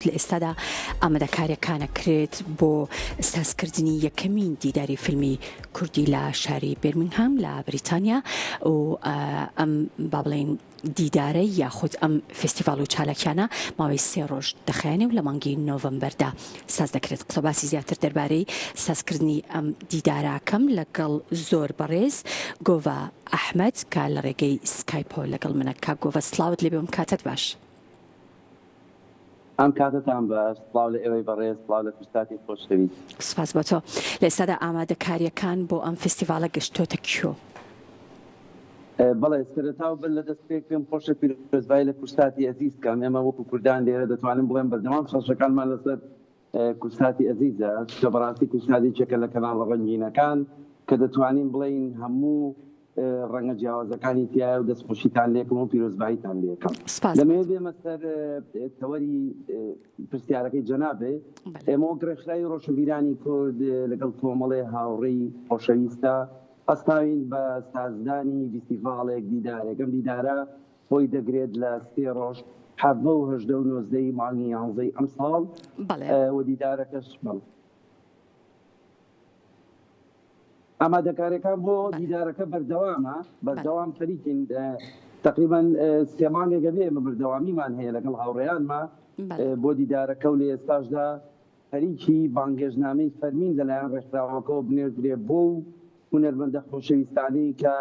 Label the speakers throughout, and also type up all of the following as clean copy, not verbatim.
Speaker 1: لە ئێستادا ئامادەکاریەکان ئەکرێت بۆ سازکردنی یەکەمین دیداری فیلمی کوردی لە شاری بێرمینگهام لە بریتانیا و ئەم با بڵێین دیدارە یاخود ئەم فێستیڤاڵ و چالاکیانە ماوەی سێ ڕۆژ دەخایەنێ و لە مانگی نۆڤەمبەردا ساز دەکرێت. قسە باسی زیاتر دەربارەی سازکردنی ئەم دیدارەکەم لەگەڵ زۆر بەڕێز گۆڤا ئەحمەد کە لە ڕێگەی سکایپەوە لەگەڵ منە. کاک گۆڤا سڵاوت لێبێ و کاتت باش.
Speaker 2: ئەم کاتەتان باش، سڵاو لە ئێوەی بەڕێز، سڵاو لە کوردساتی خۆشەویست.
Speaker 1: سوپاس بۆ تۆ. لە ئێستادا ئامادەکارییەکان بۆ ئەم فیستیڤاڵە گەشتۆتە کوێ؟
Speaker 2: بەڵێ، سەرەتا و بەر لە دەستپێک پێم خۆشە پیرۆزبایی لە کوردساتی ئەزیز بکەم. ئێمە وەکو کوردان لێرە دەتوانین بڵێم بەردەوام شاشەکانمان لەسەر کوردساتی ئەزیزە، چونکە بەڕاستی کوردسات یەکێکە لە کەناڵە ڕەنگینەکان کە دەتوانین بڵێین هەموو ڕەنگە جیاوازەکانی تیایە و دەستخۆشیتان لێکم و پیرۆزباییتان لێکەم.
Speaker 1: سپاس بۆ
Speaker 2: دەمەوێت
Speaker 1: تۆ.
Speaker 2: بێمە سەر تەوەری پرسیارەکەی جەنابێ.
Speaker 1: بەلێ.
Speaker 2: ئێمە وەک ڕێکخراوی ڕۆشنبیرانی کورد لەگەڵ کۆمەڵێ هاوڕێی خۆشەویستە هەستاوین بە سازدانی ڤیستیڤاڵێک، دیدارێک. ئەم دیدارە خۆی دەگرێت لە سێ ڕۆژ، 17 و 18 و 19 ی مانگی یانزەی ئەمساڵ
Speaker 1: بەڵێ.
Speaker 2: و دیدارەکەش بەڵێ. ئامادەکاریەکان بۆ دیدارەکە بەردەوامە، بەردەوام خەریکین، تەقریبەن سێ مانگێکە بێ ئێمە بەردەوامیمان هەیە لەگەڵ هاوڕێیانما بۆ دیدارەکە و لە ئێستاشدا خەریکی بانگێشتنامەی فەرمین لەلایەن ڕێکخراوەکەوە بنێردرێ بۆ و هونەرمەندە خۆشەویستانەی کە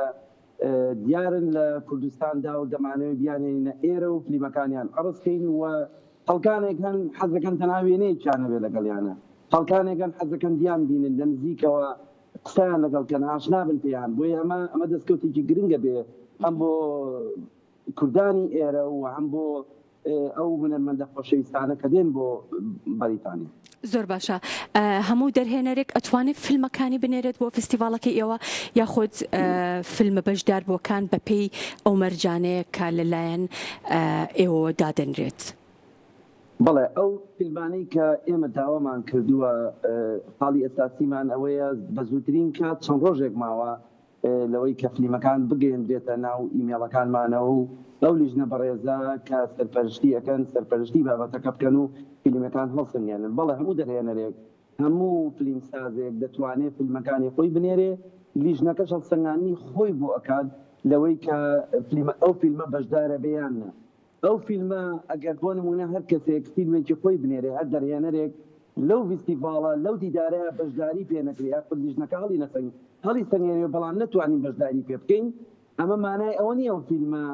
Speaker 2: دیارن لە کوردستاندا و دەمانەوێت بیانهێنینە ئێرە و فلیمەکانیان عەرز کەین و خەڵکانێک هەن حەزەکەن تەنها وێنەیەکیان هەبێت لەگەڵیانە، خەڵکانێک هەن حەزەکەن بیان بینن لە نزیکەوە قسەیان لەگەڵ کەن ئاشنا بن پێیان، بۆیە ئەمە ئەمە دەستکەوتێکی گرنگە بێ هەم بۆ کوردانی ئێرە و هەم بۆ ئەو هونەرمەندە خۆشەویستانە کە دێن بۆ بەریتانیا.
Speaker 1: زۆر باشە هەموو دەرهێنەرێک ئەتوانێت فیلمەکانی بنێرێت بۆ فستیڤاڵەکەی ئێوە یاخود فیلمە بەشداربووەکان بەپێی ئەو مەرجانەیە کە لەلایەن ئێوەوە دادەنرێت؟
Speaker 2: بەڵێ ئەو فیلمانەی کە ئێمە داوامان کردووە خاڵی ئەساسیمان ئەوەیە بە زووترین کات چەند ڕۆژێک ماوە لەوەی کە فلیمەکان بگەیەندرێتە ناو ئیمێڵەکانمانەوە و ئەو لیژنە بەڕێزە کە سەرپەرشتی ئەکەن سەرپەرشتی بابەتەکە بکەن و فیلمەکان هەڵسەنگێنن. بەڵێ هەموو دەرهێنەرێک، هەموو فلیمسازێک دەتوانێ فیلمەکانی خۆی بنێرێ، لیژنەکەش هەڵسەنگاندنی خۆی بۆ ئەکات لەوەی کە ئەو فیلمە بەشدارە بێ یان نا. ئەو فیلمە ئەگەر بۆ نموونە هەر کەسێک فیلمێکی خۆی بنێرێ، هەر دەرهێنەرێک لەو ڤیستیڤاڵە، لەو دیدارەیا بەشداری پێ نەکرێ یاخود لیژنەکە هەڵی نەسەنگ هەڵی سەنگێنێ بەڵام نەتوانین بەشداری پێ بکەین، ئەمە مانای ئەوە نییە ئەو فیلمە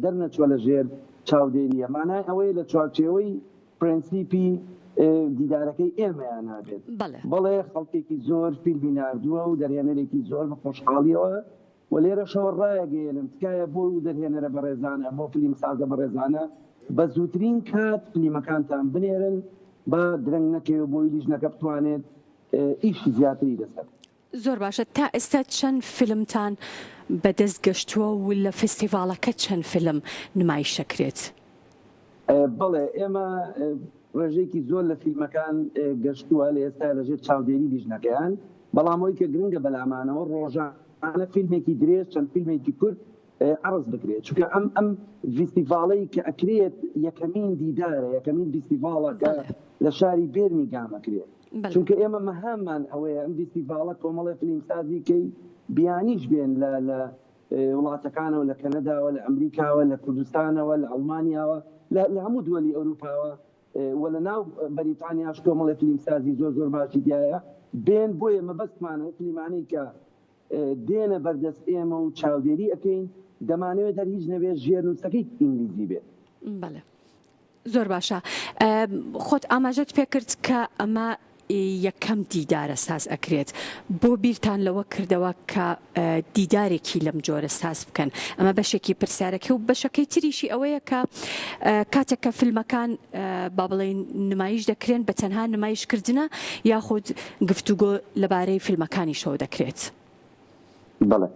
Speaker 2: دەرنەچووە لە ژێر چاودێرییە، مانای ئەوەیە لە چوارچێوەی پرەنسیپی دیدارەکەی ئێمەیا نابێت.
Speaker 1: بەڵێ.
Speaker 2: بەڵێ خەڵکێکی زۆر فیلمی ناردووە و دەرهێنەرێکی زۆر بە خۆشحاڵییەوە و لێرەشەوە ڕایەگەیەنم تکایە بۆ و دەرهێنەرە بەڕێزانە بۆ فلیمسازە بەڕێزانە بە زووترین کات فلیمەکانتان بنێرن با درەنگ نەکەوێ بۆی لیژنەکە بتوانێت ئیشی زیاتری لەسەر
Speaker 1: زۆر باشە تا ئێستا چەند فیلمتان بەدەست گەشتووە و لە فیستیڤاڵەکە چەند فیلم نمایشەکرێت؟
Speaker 2: بەڵێ ئێمە ڕێژەیەکی زۆر لە فیلمەکان گەشتووە لە ئێستا لە ژێر چاودێری لیژنەکەیان، بەڵام ئەوەی کە گرنگە بەلامانەوە ڕۆژانە فیلمێکی درێژ چەند فیلمێکی کورت عەرز بکرێت، چونکە ئەم ئەم ڤیستیڤاڵەی کە ئەکرێت یەکەمین دیدارە، یەکەمین ڤیستیڤاڵە کە لە شاری بێرمینگهام ئەکرێت، چونکە ئێمە مەهاممان ئەوەیە ئەم ڤیستیڤاڵە کۆمەڵێ فلیمسازی کەی بیانیش بێن لە لە وڵاتەکانەوە لە کەنەداوە لە ئەمریکاوە لە کوردستانەوە لە ئەڵمانیاوە لە هەموو دووەلی ئەوروپاوە و لە ناو بەریتانیاش کۆمەڵێ فلیمسازی زۆر زۆر باشی تیایە بێن بۆیە مەبەستمانە ئەو فلیمانەی کە دێنە بەردەست ئێمە و چاودێری ئەکەین دەمانەوێت هەر هیچ نەبێت ژێرنووسەکەی ئینگلیزی بێت.
Speaker 1: بەڵێ. زۆر باشە خۆت ئاماژەت پێکرد کە ئەمە یەکەم دیدارە ساز ئەکرێت بۆ بیرتان لەوە کردەوە کە دیدارێکی لەم جۆرە ساز بکەن ئەمە بەشێکی پرسیارەکە و بەشەکەی تریشی ئەوەیە کە کاتێک کە فیلمەکان با بڵێین نمایش دەکرێن بە تەنها نمایشکردنە یاخود گفتوگۆ لەبارەی فیلمەکانیشەوە دەکرێت؟
Speaker 2: بەڵێ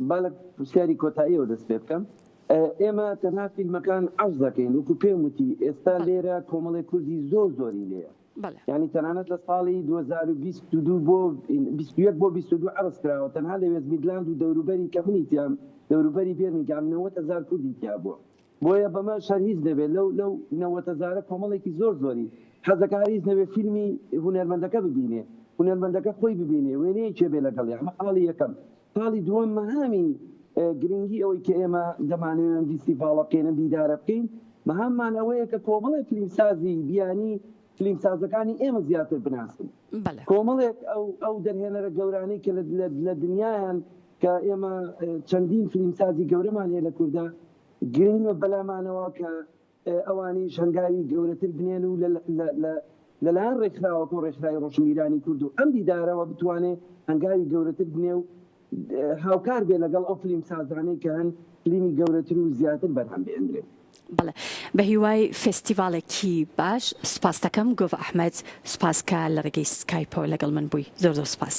Speaker 2: با لە پرسیاری کۆتاییەوە دەست پێ بکەم. ئێمە تەنها فیلمەکان عەرز دەکەین وەکو پێم وتی ئێستا لێرە کۆمەڵی کوردی زۆر زۆری لێیە یانی تەنانەت لە ساڵی 2022 بۆ 21 بۆ 22 عەرز کراوە تەنها لە وێست میدلاند و دەوروبەری کە منی تیام دەوروبەری بێرمینگهام 90 هەزار کوردی تیا بووە. بۆیە بەمەش هەر هیچ نەبێت لەو لەو نەوەت هەزارە کۆمەڵێکی زۆر زۆری حەزەکا هەر هیچ نەبێت فیلمی هونەرمەندەکە ببینێ هونەرمەندەکە خۆی ببینێ وێنەیەکێ بێ لەگەڵیا ئەمە خاڵی یەکەم خاڵی دووەم مەهامی گرنگی ئەوەی کە ئێمە دەمانەوێ ئەم ڤیستیڤاڵە بکەین ئەم دیدارە بکەین مەهاممان ئەوەیە کە کۆمەڵێک فلیمسازی بیانی فلیمسازەکانی ئێمە زیاتر بناسن کۆمەڵێک ئەو ئەو دەرهێنەرە گەورانەی کە لە دنیایان کە ئێمە چەندین فلیمسازی گەورەمان هەیە لە کوردا گرنگە بەلامانەوە کە ئەوانیش هەنگاوی گەورەتر بنێن و لەلایەن ڕێکخراوەکە و ڕێکخراوی ڕۆشنبیرانی کورد و ئەم دیدارەوە بتوانێ هەنگاوی گەورەتر بنێ و هاوکار بێ لەگەڵ ئەو فلیمسازانەی کە هەن فلیمی گەورەتر و زیاتر بەرهەم بهێندرێن.
Speaker 1: بەڵێ بە هیوای فێستیڤاڵێکی باش سوپاستەکەم گۆڤ ئەحمەد سوپاس کە لە ڕێگەی سکایپەوە لەگەڵ من بووی زۆر زۆر سوپاس.